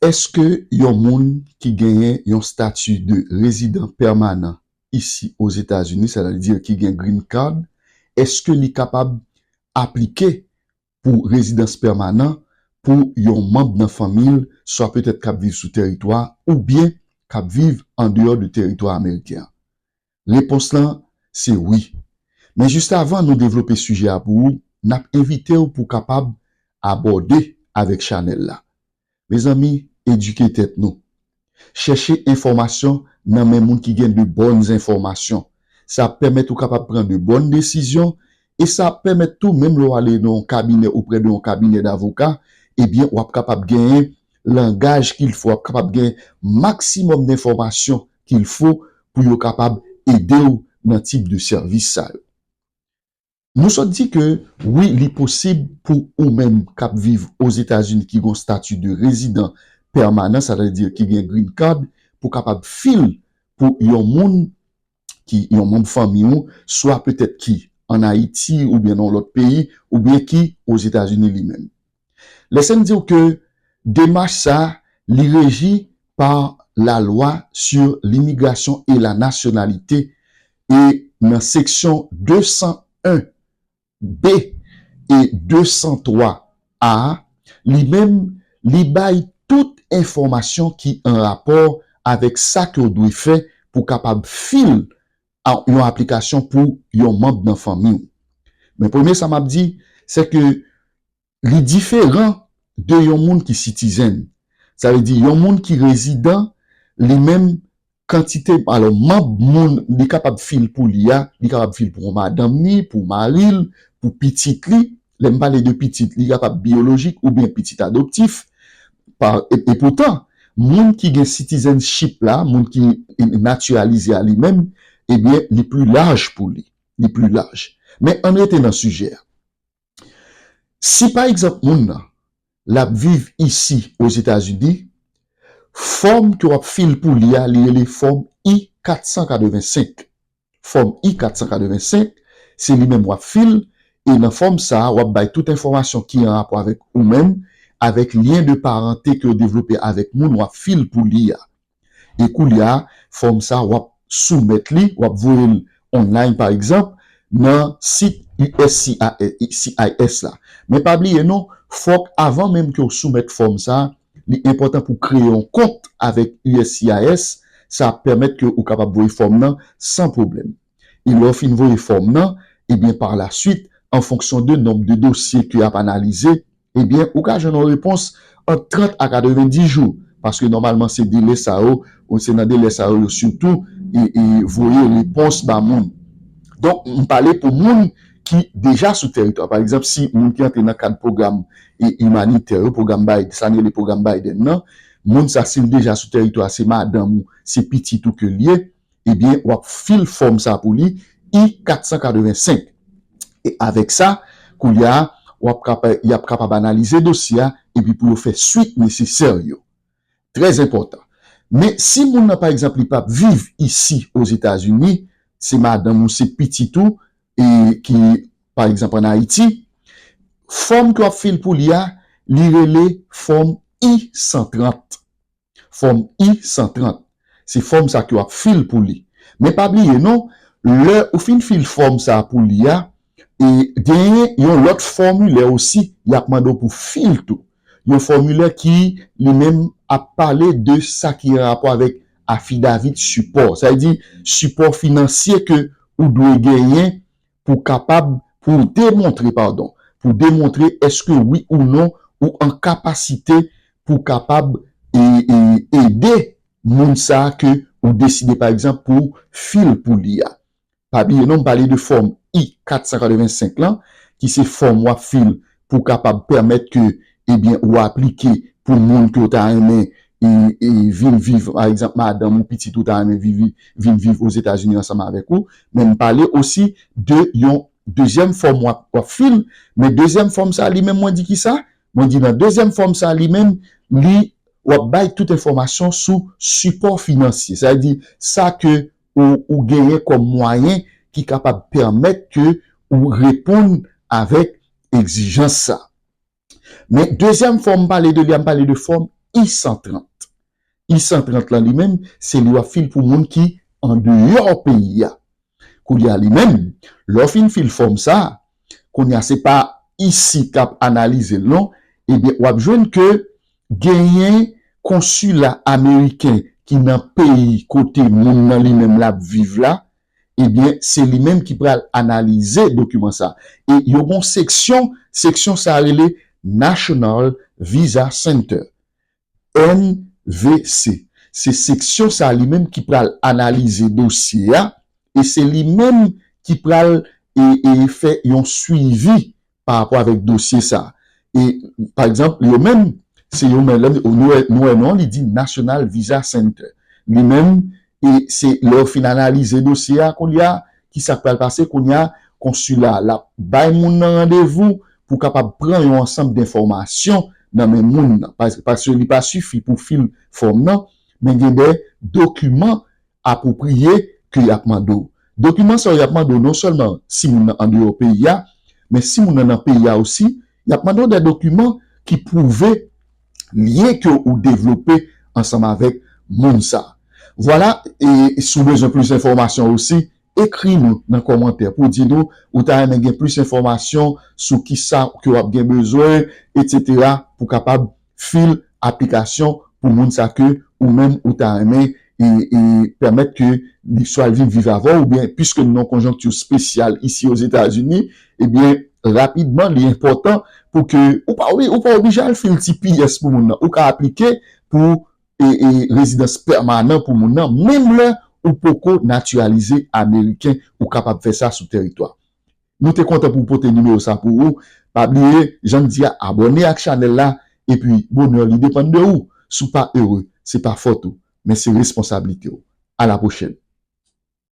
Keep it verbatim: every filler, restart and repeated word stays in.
Èske yon moun ki genyen yon stati de rezidan pèmanan isi Ozetazini, sètadi ki gen green card, èske li kapab aplike pou rezidans pèmanan pou yon manm nan fanmi l, swa petèt k ap viv sou tèritwa oubyen k ap viv andeyò de tèritwa ameriken an? Repons lan se wi. Men jis avan nou devlope sijè a pou ou, n ap envite w pou w kapab abòde avèk chanèl la. Mezanmi, edike tèt nou. Chèche enfòmasyon nan men moun ki gen de bòn enfòmasyon. Sa ap pèmèt ou kapab pran de bòn desizyon e sa ap pèmèt tou, menm lè w ale nan yon kabinè, oprè de yon kabinè davoka, ebyen, w ap kapab genyen langaj qu'il faut, w ap kapab gen maksimòm denfòmasyon qu'il faut pou yo kapab ede w nan tip de sèvis sa yo. Nou sot di ke wi, li posib pou ou menm k ap viv Ozetazini ki gon stati de rezidan pèmanan, sètadi ki gen green card, pou kapab fil pou yon moun ki yon manm fanmi ou, swa petèt ki ann Ayiti oubyen nan yon lòt peyi, oubyen ki Ozetazini li menm. Lèse m di w ke demach sa, li reji pa la loi sur l'immigration et la nationalité e nan seksyon de san en B e de san twa A, li menm, li bay tout enfòmasyon ki an rapò avèk sa ke w dwe fè pou w kapab fil a, yon aplikasyon pou yon manm nan fanmi w. Men premye sa m ap di, se ke li diferan de yon moun ki citizen. Sa vle di, yon moun ki rezidan, li menm, kantite, alò, manm moun li kapab fil pou li a, li kapab fil pou yon madanm ni, pou mari l, pou pitit li. Lè m pale de pitit, li kapab biyolojik oubyen pitit adoptif. Pa, e, e poutan, moun ki gen citizenship la, moun ki natiralize a li menm, ebyen, li pli laj pou li. Li pli laj. Men ann rete nan sijè a. Si pa egzanp moun nan, l ap viv isi Ozetazini, fòm ke w ap fil pou li a, li rele fòm I kat san katrevensenk. Fòm I kat san katrevensenk, se li menm w ap fil, e nan fòm sa a, w ap bay tout enfòmasyon ki an rapò avèk ou menm, avèk lyen de parante ke w devlope avèk moun w ap fil pou li a. E koulye a, fòm sa a, w ap soumèt li, w ap voye l online, pa egzanp, nan sit U S C I S, C I S la. Men pa bliye non, fòk avan menm ke w soumèt fòm sa a, li enpòtan pou w kreye yon kont avèk U S C I S, sa ap pèmèt ke ou kapab voye fòm nan san pwoblèm. E lè w fin voye fòm nan, ebyen, pa la swit, an fonksyon de nonb de dosye ke y ap analize, ebyen, ou ka jwenn yon repons ant trant a katrevenndis jou, paske nòmalman se delè sa yo, ou se nan delè sa yo, yo sitou e, e voye repons ba moun. Donk, m pale pou moun ki deja sou tèritwa. Pa egzanp, si moun ki antre nan kad pwogram e imanitè yo, pwogram Biden, sa n rele pwogram Biden nan, moun sa, si l deja sou tèritwa, se madanm ou, se pitit ou ke l ye, ebyen, w ap fil fòm sa pou li, I kat san katrevensenk. E avèk sa, koulye a, w ap kapa-, y ap kapab analize dosye a, epi pou yo fè swit nesesè yo. Trè enpòtan. Men si moun nan, pa egzanp, li p ap viv isi Ozetazini, se madanm ou, se pitit ou, e ki, pa egzanp, ann Ayiti, fòm ke w ap fil pou li a, li rele fòm I san trant. Fòm I san trant. Se fòm sa ke w ap fil pou li. Men pa bliye non, lè ou fin fil fòm sa pou li a, e genyen yon lòt fòmilè osi, y ap mande w pou fil tou. Yon fòmilè ki, li menm, ap pale de sa ki an rapò avèk afidavit sipò. Sa vle di, sipò finansye ke ou dwe genyen pou kapab, pou demontre, padon, pou demontre èske wi ou non ou an kapasite pou kapab e, e, ede moun sa a ke ou deside, pa egzanp, pou fil pou li a. Pa bliye non, m pale de fòm I kat san katrevensenk lan, ki se fòm w ap fil pou kapab pèmèt ke, ebyen, ou aplike pou moun ke w ta renmen e, e vin viv, pa egzanp, madanm ou pitit ou ta renmen viv, vin viv Ozetazini ansanm avèk ou. Men m pale osi de yon dezyèm fòm w ap, w ap fil, men dezyèm fòm sa, li menm, mwen di ki sa? Mwen di nan dezyèm fòm sa, li menm, li, w ap bay tout enfòmasyon sou sipò finansye. Sa vle di, sa ke ou, ou genyen kòm mwayen ki kapab pèmèt ke ou reponn avèk egzijans sa. Men dezyèm fòm m pale de li a, m pale de fòm I san trant. I san trant lan li menm, se li w ap fil pou moun ki andeyò peyi a. Kounye a li menm, lè w fin fil fòm sa, kounye a se pa isit k ap analize l non, ebyen w ap jwenn ke genyen konsila ameriken ki nan peyi kote moun nan li menm l ap viv la, ebyen se li menm ki pral analize dokiman sa. E yo gen yon seksyon, seksyon sa rele National Visa Center. N V C. Se seksyon sa li menm ki pral analize dosye a e se li menm ki pral e, e fè yon swivi pa rapò avèk dosye sa. E pa egzanp, yo menm, se yo menm, lè nou wè, nou wè non, li di National Visa Center. Li menm, e se lè yo fin analize dosye a kounye a, ki sa k pral pase kounye a, konsila a l ap bay moun nan randevou pou kapab pran yon ansanm d enfòmasyon nan men moun nan. Pas- Paske li pa sifi pou fil fòm nan, men gen de dokiman apwopriye ke y ap mande w. Dokiman sa yo y ap mande w non sèlman si moun nan andeyò peyi a, men si moun nan nan peyi a osi, y ap mande w de dokiman ki pwouve lyen ke ou devlope ansanm avèk moun sa. Vwala, e si w bezwen plis enfòmasyon osi, ekri nou nan kòmantè pou di nou ou ta renmen gen plis enfòmasyon sou kisa ke w ap gen bezwen, etsetera, pou kapab fil aplikasyon pou moun sa ke ou menm ou ta renmen e, e pèmèt ke li swa l vin viv avè w, oubyen piske nou nan konjonkti espesyal isi Ozetazini, ebyen rapidman li enpòtan pou ke ou pa ou pa oblije al fil ti piyès pou moun nan. Ou ka aplike pou e, e rezidans pèmanan pou moun nan, menm lè ou poko natiralize ameriken, ou kapab fè sa sou teritwa. Nou te kontan pou pote nimewo sa pou ou. Pa bliye, jan m di a, abòne ak chanèl la, epi bonè li depann de ou. Si w pa ere, se pa fòt ou, men se responsablite w. A la pwochèn.